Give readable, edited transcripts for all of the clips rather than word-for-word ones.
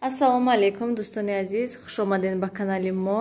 Ассалому алайкум, дӯстони азиз, хуш омадед ба канали мо.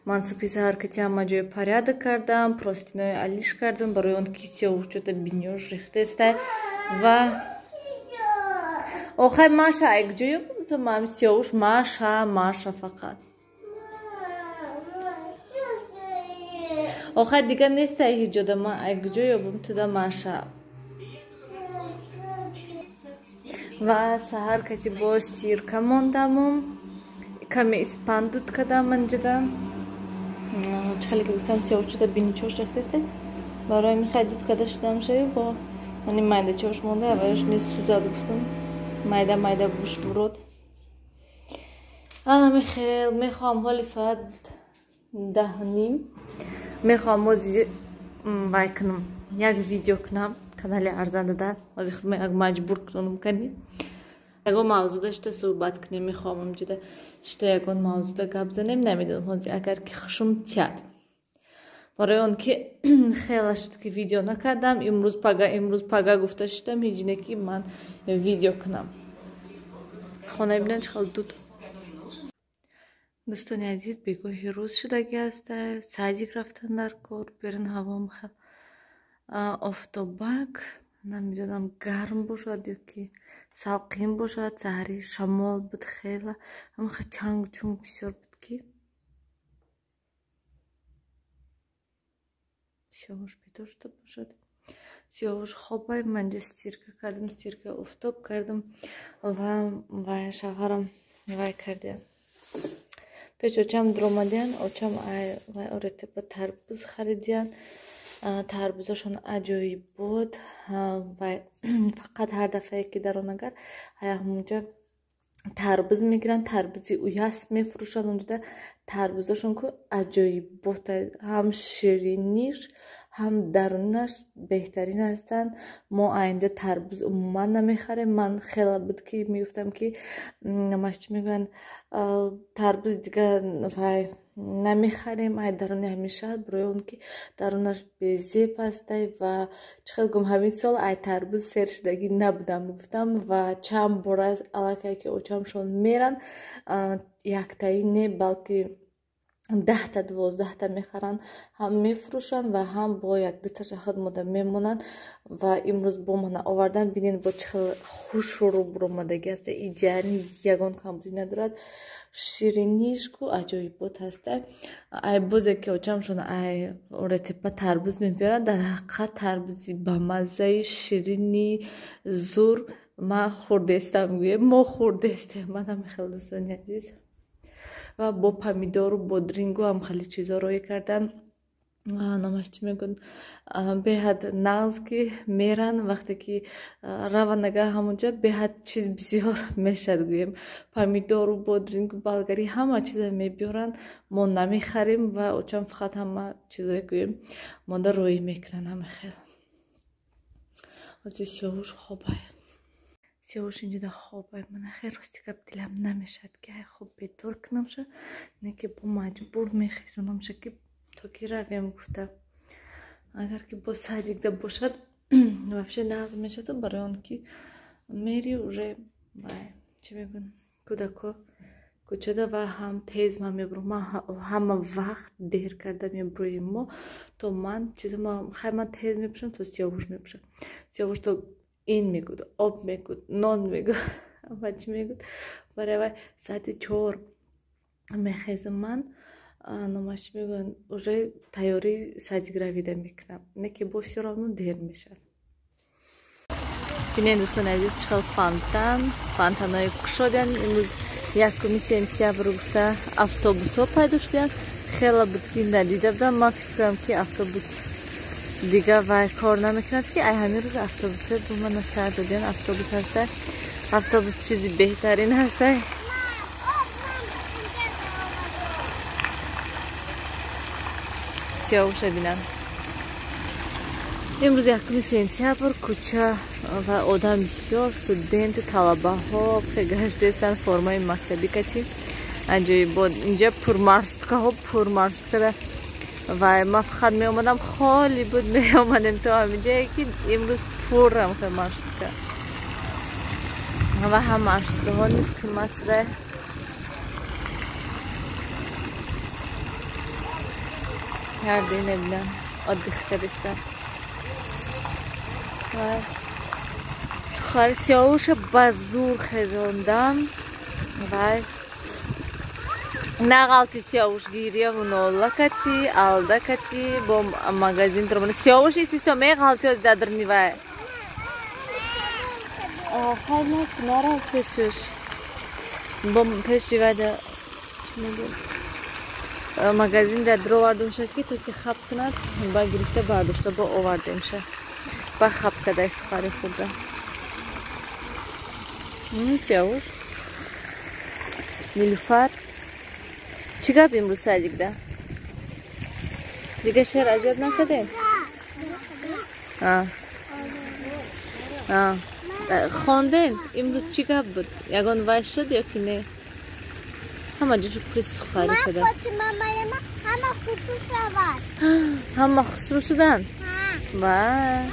Ман субҳи саҳар кати ҳама ҷои порядок кардам, простинои алиш кардам, барои он ки сиёвуш чота бинёш рехтеста ва охай Маша ай куҷо то ман сиёвуш Маша, Маша фақат. Охай дига нестай ҳиҷода, ман ай куҷо ёбам туда Маша. Ва саҳар кати боз стирка мондамум, каме испандуд кардам анҷада. Чӣ хеле ки гуфтам, сиёвуш чота биничош рехтеста, барои михай дуд карда шудам шави бо мани майда чош монда, аввалаш месӯзад гуфтам, майда майда буш бурод. Ана михел мехоҳам ҳоли соат 10:30 мехоҳам ози вай кунам, як видео кунам канали арзандада. Ози худма як маҷбур кунам кани ягон мавзуда шита суҳбат кунем. Мехоҳам амҷода шита ягон мавзуда гап занем, намедонам ҳози агар ки хушум тияд, барои он ки хела шуд ки видео накардам. Имрӯз пага, имрӯз пага гуфта шидам, ҳеҷ не ки ман видео кунам. Хона бинан чӣ хел дуд. Дӯстони азиз, бегоҳи рӯз шудаги аста, садик рафтан дар кор, берун ҳавом хел офтобак, намедонам гарм бошад ё ки салқин бошад. Саҳари шамол буд хела, ҳамаха чангу чунг бисёр буд ки сиёвуш бедор шуда бошад. Сиёвуш хобай, манҷа стирка кардам, стирка офтоб кардам ва вай шавҳарам вай кардем. Пеш очам дуромадиян, очам вай оретепа тарбуз харидиян. Тарбузошон аҷоиб буд ва фақат ҳар дафъае ки даронагар ҳамонҷа тарбуз мегиранд, тарбузи уяс мефурӯшанд онҷода. Тарбузошон ку аҷоиб буд, ҳам шириниш ҳам дарунаш беҳтарин ҳастанд. Мо айнҷа тарбуз умуман намехарем. Ман хела буд ки мегуфтам ки намаш чӣ мегӯянд, тарбуз дига вай намехарем ай даруни ҳамин шаҳр, барои он ки дарунаш безеб ҳастай. Ва чӣ хел гум, ҳамин сол ай тарбуз сер шудагӣ набудам гуфтам. Ва чанд бора аллакай ки очамшон меранд, яктаи не, балки 10та 12та мехаранд, ҳам мефурӯшанд ва ҳам бо як дуташа худ мода мемонанд. Ва имрӯз бо мана овардан, бинед бо чӣ хел хушрӯ буромадагӣ аста, идеални, ягон камбудӣ надорад. Шириниш ку аҷоибот ҳаста. Ай бозе ки очамшон ай оретепа тарбуз мебиёранд, дар ҳақиқат тарбузи бамаззаи ширини зур ман хӯрдестам, гӯем мо хӯрдестем. Манам хел дӯстони азиз. Ва бо помидору бодрингу ҳам хеле чизо роӣ кардан. Номаш чӣ мегӯянд, беҳад нағз ки меран, вақте ки раванд ага ҳамонҷа беҳад чиз бисёр мешад гӯем. Помидору бодрингу болгарӣ ҳама чиза мебиёранд, мо намехарем ва очам фақат ҳама чизое гӯем монда роӣ мекунанд ҳама хел. Ози сиёвуш хобай, сиёвуш инҷода хобай. Мана хел рости гап дилам намешад ки ай хоб бедор кунамша, не ки бо маҷбур мехезонамша ки то ки равем гуфта. Агар ки бо садикда бошад вообще нағз мешад, барои он ки мери уже вай чӣ мегӯянд, кӯдако кӯчада ва ҳам тез ман мебурам. Ман ҳама вақт дер карда мебуроем мо, то ман чизо хай ман тез мепӯшам, то сиёвуш мепӯшам. Сиёвуш то ин мегӯд, об мегӯд, нон мегӯд ва чӣ мегӯд. Барои вай соати 4 мехезам ман, номаш чӣ мегӯянд, уже тайёрии садик равида мекунам, не ки бо всё равно дер мешавад. Бинед дӯстони азиз, чӣ хел фонтан, фонтанҳои кушодиянд. Имрӯз 1 сентябр гуфта автобусҳо пайдо шудиянд. Хела буд ки надида будам. Ман фикр кунам ки автобус дига вай кор намекунад, ки ай ҳамин рӯз автобусҳо бо мана сар додиянд. Автобус ҳаста, автобус чизи беҳтарин ҳаста. Сиёвуша бинанд. Имрӯз 1 сентябр, кӯча ва одам бисёр, студенту талабаҳо гаштестанд формаи мактабӣ кати. Аҷоибот инҷа пурмаршруткаҳо, пурмаршруткада ва ман фақат меомадам, холӣ буд, меомадем то ҳаминҷае ки имрӯз пуррам хел маршрутка. Ва ҳам маршруткаҳо низ қимат шуда. Ҳарду набинам отдых кардистам. Сухари Сиёвуша ба зур хезондам. Вай нағалти Сиёвуш гирьяву нола кати, алда кати, бо магазин дромана. Сиёвуш исисто меғалти дадрни вай. Хай нарав пешуш. Бо пеши вайда магазин дар дровардумша ки то ки хаб кунад, ба гирифта бардошта бо овардемша. Ба хаб кадай сухари хурда. Сиёвуш. Нилуфар. Чӣ гап имрӯз садикда? Дига шеър азият накардем? Хонден? Имрӯз чӣ гап буд? Ягон вай шуд ё ки не? Ҳама ҷошу пури сухарӣ кардам. Ҳама хушрӯ шуданд? Вай.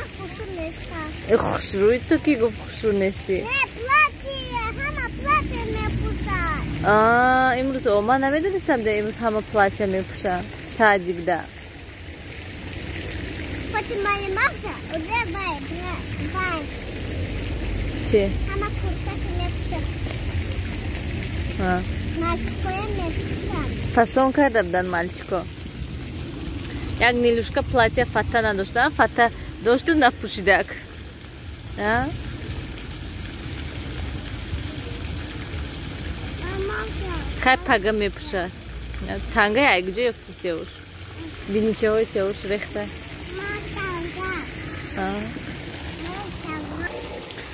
Хушрӯи ту ки гуфт хушрӯ нестӣ? Имрӯз ман намедонистам, да имрӯз ҳама платья мепӯшанд садикда. Чи? Фасон карда буданд мальчико. Як Нилушка платья фата надошта, фата дошту напӯшидак. Хай пага мепӯшад. Танга айгуҷо ёфти Сиёвуш? Биничаҳои Сиёвуш рехта.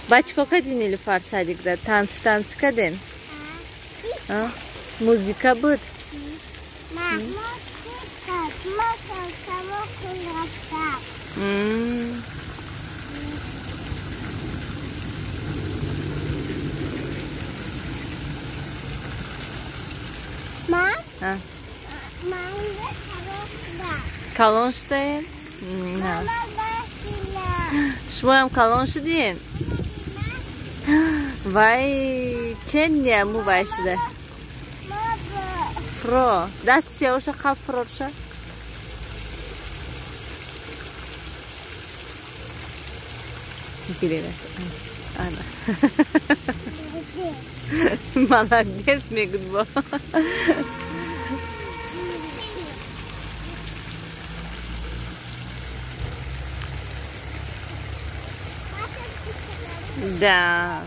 Ба чӣ кор кардӣ Нилуфар садикда? Танц танц карден? Музика буд? Калон шудаем? Шумоям калон шудиен? Вай, чен му вай шуда? Фро. Дасти Сиёвуша қаб фрорша? Гирена. Ана. Молодец, мегӯд бо. Да.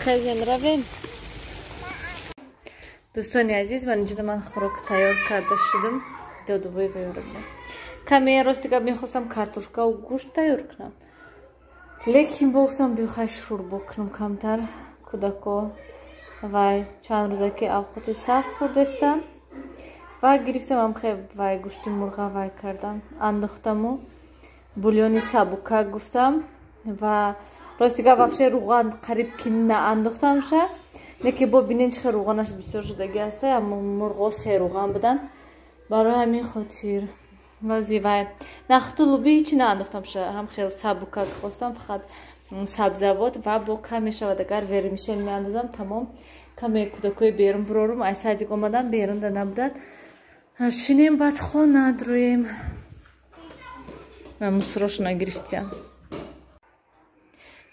Хезем равем. Дӯстони азиз, ман инҷо ман хӯрок тайёр карда шудам. Додувои вайёра будам. Каме рости гап мехостам картошкаву гӯшт тайёр кунам. Лекин гуфтам бихай шӯрбо кунам камтар. Кӯдако вай чанд рӯза ки авқоти сахт хӯрдастанд. Ва гирифтам амхе вай гӯшти мурға вай кардам. Андохтаму бульони сабука гуфтам ва рости гап вообще руған қариб ки наандохтамша. Неки бо бинен чӣ хел руғанаш бисёр шудаги аста, аммо мурғо се руған буданд. Барои ҳамин хотир вози вай нахту луби ҳичи наандохтамша, ҳам хел сабука хостам, фақат сабзавот ва бо кам мешавад агар вермишел меандозам, тамом. Каме кӯдакҳои берун бурорум, ай садик омадан берун да набуданд. Шинем баъд хона дроем. Мусрошона гирифтиям.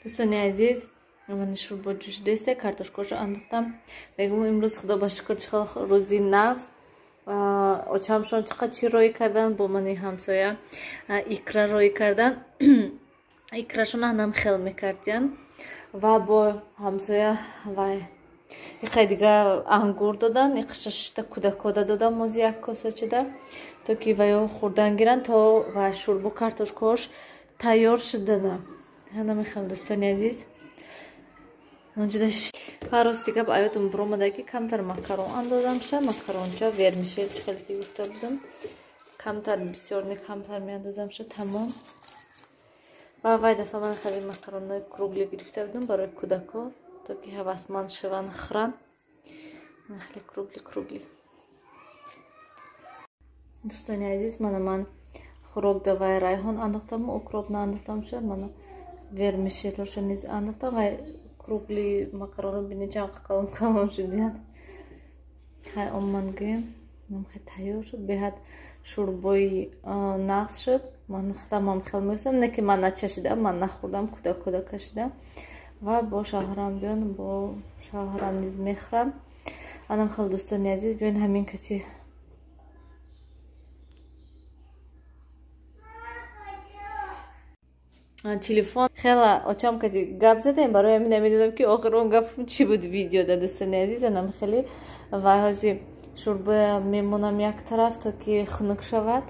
Дӯстони азиз, ман шӯрбо ҷӯшидааста, картошкаошо андохтам. Мегӯм имрӯз худо ба шукр чӣ хел рӯзи нағз. Очамшон чӣ қадр чӣ роӣ карданд, бо мани ҳамсоя икра роӣ карданд. Икрашон ҳанам хел мекардиянд ва бо ҳамсоя вай иқай дига ангур доданд, иқаша шишта кӯдакода додам мози як косачада, то ки ваё хӯрдан гиранд, то ва шӯрбо картошкаош тайёр шудана. Ҳанами хел дӯстони азиз. Рости гап аётум буромада ки камтар макарон андозамша, макаронча вермишел чӣ хеле ки гуфта будам. Камтар бисёр не, камтар меандозамша, тамом. Ва вай дафъа ман хеле макаронҳои кругли гирифта будам барои кӯдако, то ки ҳавасманд шаванд хӯранд. Хеле кругли кругли. Дӯстони азиз, мана ман Хӯрок давай райҳон андохтаму укроп наандохтам ша, мана вермишелоша низ андохтам. Вай круглый макароно бини чанд калон калон шудиянд. Хай, оман гӯем, хай тайёр шуд, беҳад шӯрбои нағз шуд. Ман худамам хел мехӯрам, не ки ман начашидам, ман нахӯрдам, кӯдак кӯдак кашидам. Ва бо шавҳарам биён, бо шавҳарам низ мехӯрам. Анам хел, дӯстони азиз, биён ҳамин кати телефон хела очам кати гап задем, барои ҳамин намедонам, ки охир он гапам чӣ буд видеода, дӯстони азиз. Анам хеле ва ҳози шӯрбоя мемонам як тараф, то ки хунук шавад.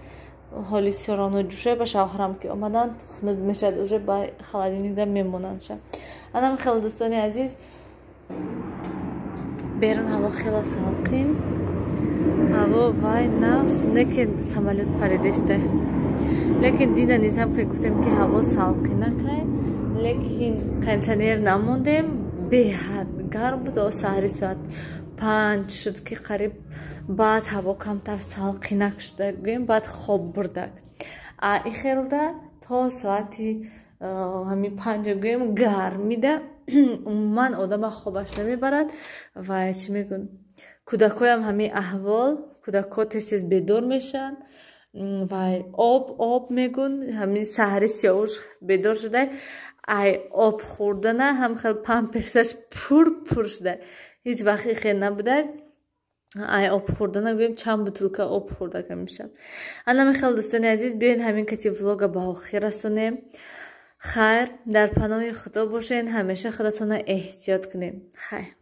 Ҳоли сироно ҷӯша, ба шавҳарам ки омаданд, хунук мешавад, уже ба холодильникда мемонанд ша. Анам хеле, дӯстони азиз, берун ҳаво хеле салқин, ҳаво вай нағз, лекин самолёт паридеста. Лекин дина низ ҳам ки гуфтем, ки ҳаво салқинакай, лекин кондитсионер намондем, беҳад гарм буд. Саҳари соат 5 шуд, ки қариб баъд ҳаво камтар салқинак шуда гӯем, баъд хоб бурдак. А ихелда то соати ҳамин 5 гӯем гармида умуман одама хобаш намебарад. Ва чӣ мегӯн, кӯдакҳоям ҳамин аҳвол, кӯдакҳо тез тез бедор мешаванд ва об об мегӯн. Ҳамин саҳари Сиёвуш бедор шуда, ай об хӯрдана ҳам хел памперсаш пур пур шуда, ҳеҷ вақт ихел набуда. Ай об хӯрдана гӯем, чанд бутылка об хӯрда мешавад. Анами хел, дӯстони азиз, биёед ҳамин кати влога ба охир расонем. Хайр, дар паноҳи Худо бошед, ҳамеша худатонро эҳтиёт кунед. Хайр.